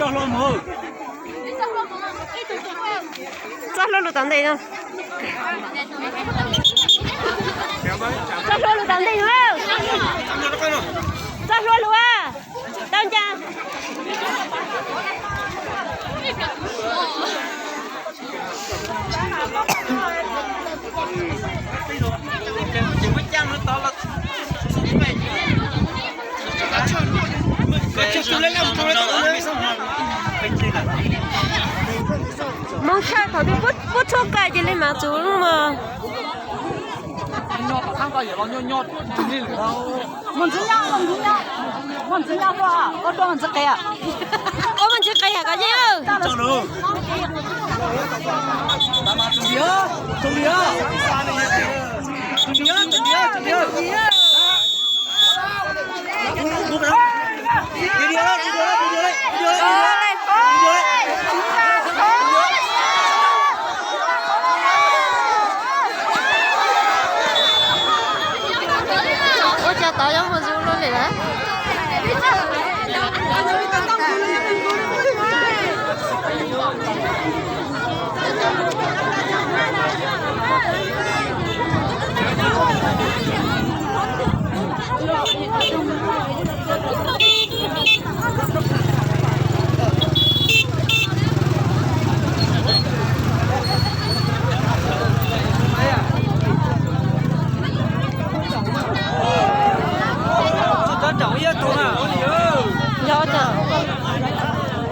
Txoj hlua mus. Txoj hlua lus tom ntej no. Txoj hlua lus tom ntej no. Txoj hlua lus. Tau ncas. Moog tshaj thaum twg puab tshuab kais ces li mas txug lub mas. Mus ntxiv nyob, mus ntxiv nyob, mus ntxiv nyob, ua dua mus ntxiv qis, ua mus ntxiv qis yam koj yeej. Ua cas tod yuav mus zoo luaj li lawm?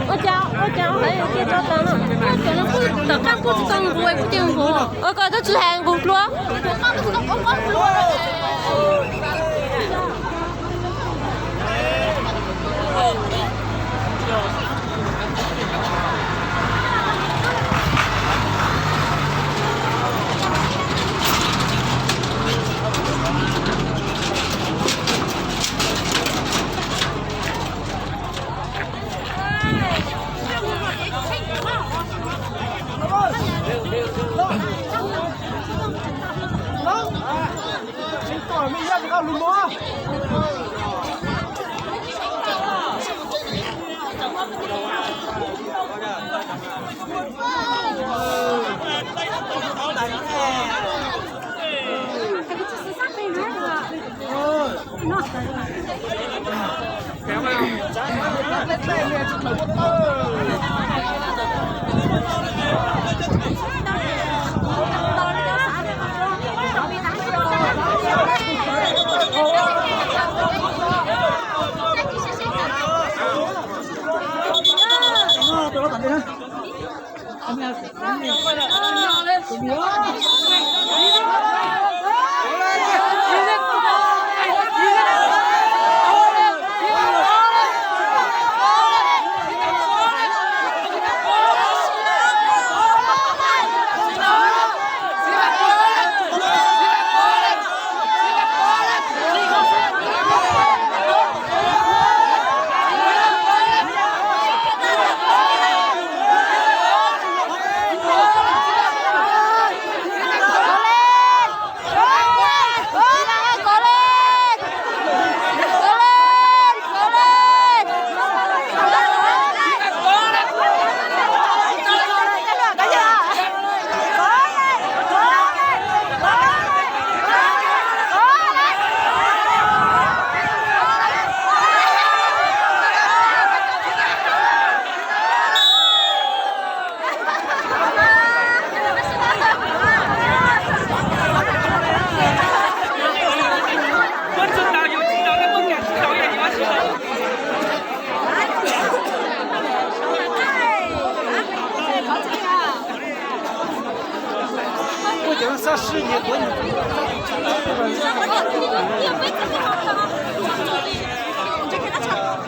Ua cas, ua cas hais tias rov tas na? Tom qab kuj tsis tau nqus, kuj cia nqus. Ua koj twb tsis hais nqus dlua.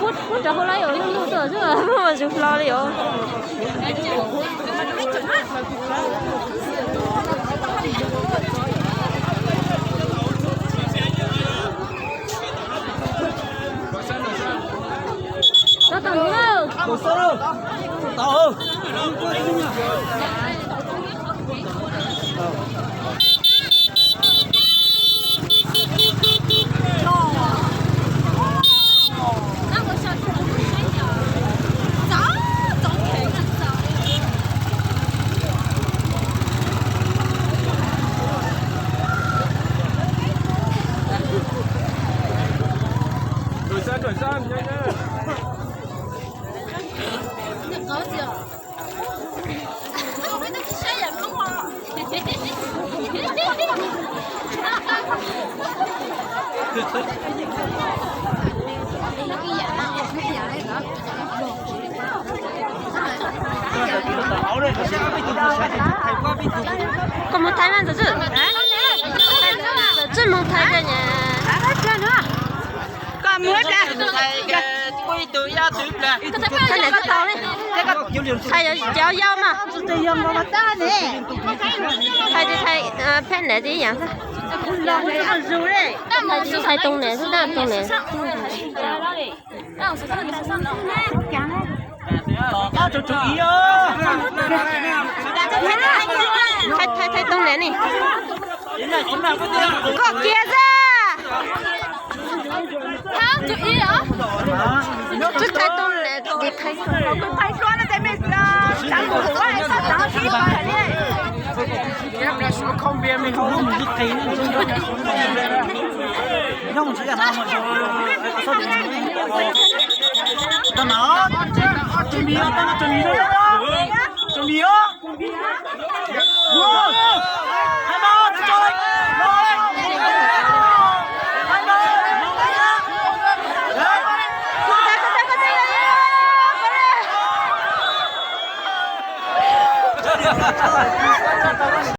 Puab rov hauv lawm, yog lub ntuj tuaj xwb, muaj zug hlo li os. Koj mus Thaib mas Ntxawm Tswj, Ntxawm Tswj mus Thaib koj nyab. Koj mus ib pliag. Thaib niam tau li. Thaib cov yau mas. Thaib tsis Thaib, Thaib phem niam tib yam. Thaib tsis Thaib Tooj niam xwb, Tooj niam. Thaib, Thaib, Thaib Tooj niam ni. Koj kiag xwb. Tsis Thaib Tooj niam, Thaib Tooj.